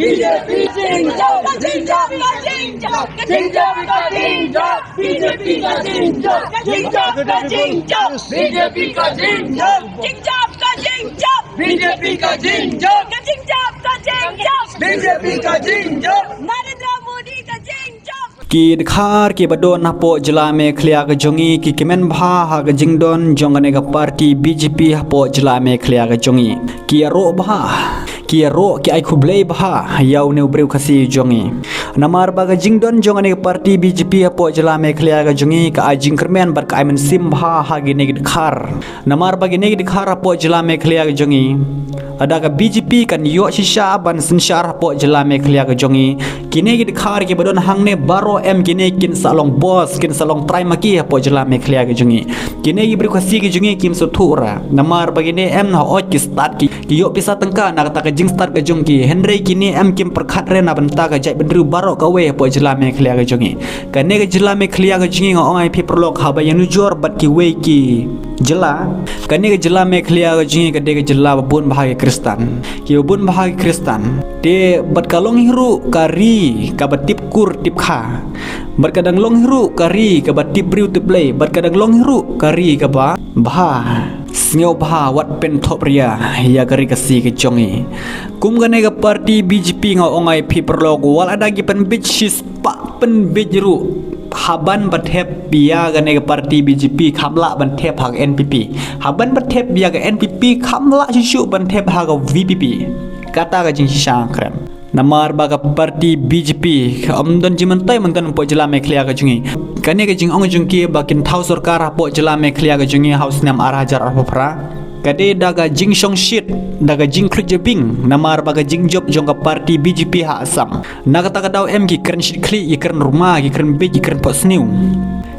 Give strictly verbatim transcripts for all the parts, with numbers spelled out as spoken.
B J P ka jingjop, ka jingjop, ka jingjop, ka jingjop, B J P ka jingjop, ka jingjop, ka jingjop, B J P ka jingjop, jingjop, ka jingjop, B J P ka jingjop, ka jingjop, ka jingjop, B J P ka jingjop, Narendra Modi ka jingjop. Ki dkhar kiba don hapoh jylla Meghalaya ka jong ngi ki kmen bha ha ka jingdon jong kane ka party B J P hapoh jylla Meghalaya ka jong ngi. Ki ïaroh bha, ki ïaroh, ki ai khublei bha ïa une u briew Khasi jong ngi. Namar ba ka jingdon jong kane ka party B J P hapoh jylla Meghalaya ka jong ngi ka ai jingkyrmen bad ka ai mynsiem bha ha kine ki dkhar. Namar ba kine ki dkhar hapoh jylla Meghalaya ka jong ngi, lada ka B J P kan ïoh shisha ban synshar hapoh jylla Meghalaya ka jong ngi, kine ki dkhar kiba don hangne baroh em kine kin sa long boss, kin sa long trai ma ki hapoh jylla Meghalaya ka jong ngi. Kine ki briew Khasi ki jong ngi kim sngewthuh ra. Namar ba kine em na hok ki stad ki, ki ïoh pisa tyngka na kata ka jingstad ka jong ki. Hynrei kine em kim pyrkhat re na bynta ka jaitbynriew baroh kawei hapoh jylla Meghalaya ka jong ngi. Kane ka jylla Meghalaya ka jong ngi nga ong ïa phi paralok haba ïanujor bad kiwei ki jylla. Kane ka jylla Meghalaya ka jong ngi ka dei ka jylla ba bun bha ki Khristan. Kiba bun bha ki Khristan. Te bad ka long hi ruh ka ri kaba tip kur tip kha. Bad ka dang long hi ruh ka ri kaba tip briew tip Blei. Bad ka dang long hi ruh ka ri kaba bha. Sngewbha wat pynthop ria ïa ka ri Khasi ka jong ngi. Kum kane ka party B J P nga ong ïa phi paralok wat lada ki pynbit shispah pynbit ruh, haban ba thep ïa kane ka party B J P kham lah ban thep ha ka N P P. Haban ba thep ïa ka N P P kham lah shuh shuh ban thep ha ka V P P. Kata ka jingshisha kren. Namar ba ka party B J P ym don jingmyntoi myntoi hapoh jylla Meghalaya ka jong ngi. Kane ka jingong jong ki ba kin thaw sorkar hapoh jylla Meghalaya ka jong ngi ha u snem ar hajar arphew phra. Ka dei da ka jingshongshit, da ka jingkhluit jabieng, namar ba ka jingjop jong ka party B J P ha Assam. Na kata ka daw em ki kren shit khlieh, ki kren ruma, ki kren beit, ki kren phohsniew.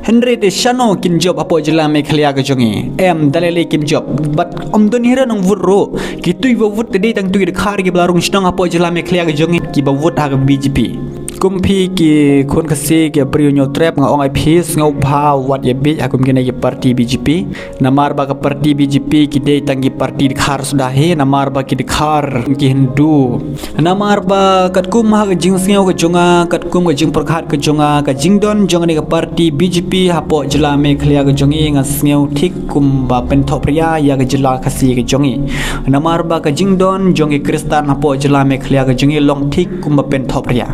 Hynrei te shano kin jop hapoh jylla Meghalaya ka jong ngi? Em, da lei lei kin jop. Bad ym don hi re nong vote ruh. Kito kiba vote te dei tang kito ki dkhar kiba la rung shnong hapoh jylla Meghalaya ka jong ngi kiba vote ha ka B J P. Kum phi ki khun Khasi ki briew Hynñiewtrep nga ong ïa phi sngewbha wat ïa beit ha kum kine ki party B J P. Namar ba ka party B J P ki dei tang ki party dkhar suda hi, namar ba ki dkhar ki Hindu. Namar ba katkum ha ka jingsngew ka jong nga, katkum ka jingpyrkhat ka jong nga, ka jingdon jong kane ka party B J P hapoh jylla Meghalaya ka jong ngi nga sngew thik kumba pynthop ria ïa ka jylla Khasi ka jong ngi. Namar ba ka jingdon jong ki Khristan hapoh jylla Meghalaya ka jong ngi long thik kumba pynthop ria.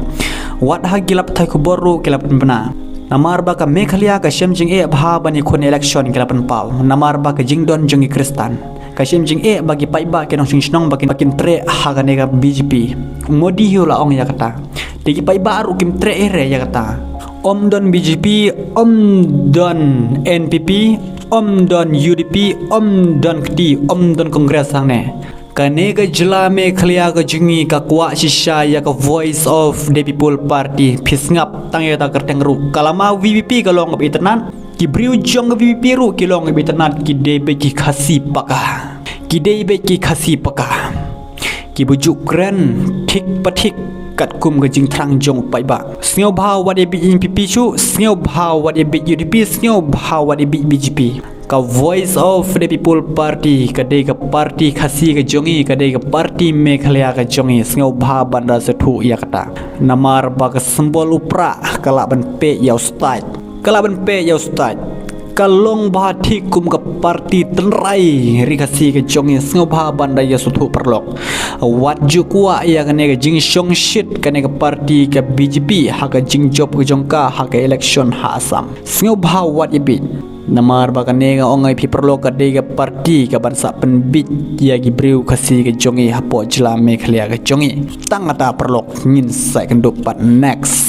Wat ha ki lad pathai khubor ruh ki la pynbna. Namar ba ka Meghalaya ka shem jingeh bha ban ïakhun election ki la pynpaw. Namar ba ka jingdon jong ki Khristan ka shem jingeh ba ki paidbah ki nongshong shnong ba kin, ba kin treh ha kane ka B J P. Modi hi u la ong ïa kata. Te ki paidbah ruh kim treh hi re ïa kata. Ym don B J P, ym don N P P, ym don U D P, ym don kti, ym don Congress hangne. Kane ka jylla Meghalaya ka jong ngi ka kwah shisha ïa ka Voice of the People Party. Phi sngap tang ïa kata kyrteng ruh. Ka lama V P P ka long kaba itynnad. Ki briew jong ka V P P ruh ki long kaba itynnad, ki dei beit ki Khasi paka. Ki dei beit ki Khasi paka. Kiba ju kren thik pa thik katkum ka jingthrang jong u paidbah. Sngewbha wat ïa beit N P P shuh, sngewbha wat ïa beit U D P, sngewbha wat ïa beit B J P. Ka Voice of the People Party ka dei ka party Khasi ka jong ngi, ka dei ka party Meghalaya ka jong ngi. Sngewbha ban da sngewthuh ïa kata. Namar ba ka symbol u prah ka lah ban peit ïa u stait, ka lah ban peit ïa u stait. Ka long bha thik kum ka party tynrai ri Khasi ka jong ngi. Sngewbha ban da ïa sngewthuh paralok. Wat ju kwah ïa kane ka jingshongshit kane ka party ka B J P ha ka jingjop ka jong ka ha ka election ha Assam. Sngewbha wat ïa beit. Namar ba kane nga ong ïa phi paralok ka dei ka party kaban sa pynbeit ïa ki briew Khasi ka jong ngi hapoh jylla Meghalaya ka jong ngi. Tang kata paralok, ngin sa ïakynduh pat next.